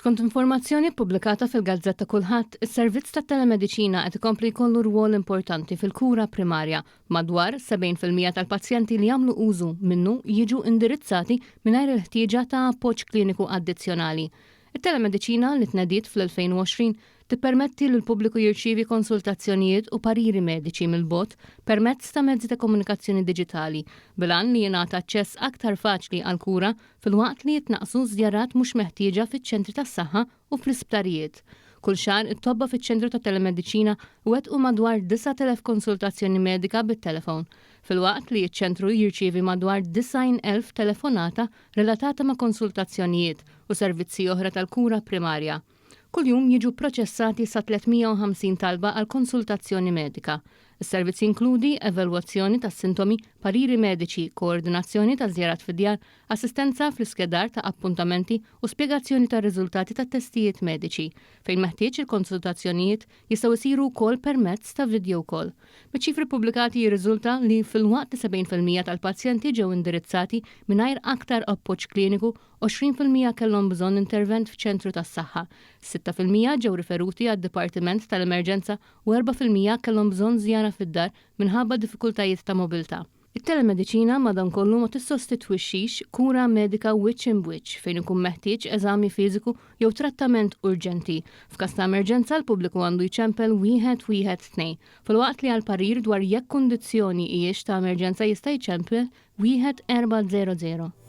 Skont informazzjoni ppubblikata fil-gazzetta Kullħadd, is-servizz tat-telemediċina qed ikompli jkollu rwol importanti fil-kura primarja. Madwar 70% tal-pazjenti li jagħmlu użu minnu jiġu indirizzati mingħajr il-ħtieġa ta' appoġġ kliniku addizzjonali. It-telemediċina, li tnediet fl-2020, tippermetti lill-pubbliku jirċievi konsultazzjonijiet u pariri mediċi mill-bogħod permezz ta' mezzi ta' komunikazzjoni diġitali, bil-għan li jingħata aċċess aktar faċli għall-kura filwaqt li jitnaqqsu żjarat mhux meħtieġa fiċ-ċentri tas-saħħa u fl-isptarijiet. Kull xahar, it-tobba fiċ-ċentru tat-telemediċina iwettqu madwar 9,000 konsultazzjoni medika bit-telefon, filwaqt li ċ-ċentru jirċievi madwar 90,000 telefonata relatata ma' konsultazzjonijiet u servizzi oħra tal-kura primarja. Kuljum jiġu pproċessati sa 350 talba għal konsultazzjoni medika. Is-servizz jinkludi evalwazzjoni tas-sintomi, pariri mediċi, koordinazzjoni ta' żjarat fid-djar, assistenza fl-iskedar ta' appuntamenti u spjegazzjoni tar-riżultati tat-testijiet mediċi. Fejn meħtieġ il-konsultazzjonijiet jistgħu jsiru wkoll permezz ta' video call. Miċ-ċifri ppubblikati jirriżulta li filwaqt li 70% tal-pazjenti ġew indirizzati mingħajr aktar appoġġ kliniku, 20% kellhom bżonn intervent f'ċentru tas-saħħa, 6% ġew riferuti għad-dipartiment tal-emerġenza u 4% kellhom bżonn żjara fid-dar minħabba diffikultajiet ta' mobilità. It-telemediċina madankollu ma tissostitwixxix kura medika wiċċ imb'wiċċ fejn ikun meħtieġ eżami fiżiku jew trattament urġenti. F'każ ta' emerġenza l-pubbliku għandu jċempel 112, filwaqt li għal parir dwar jekk kundizzjoni hijiex ta' emerġenza jista' jċempel 1400.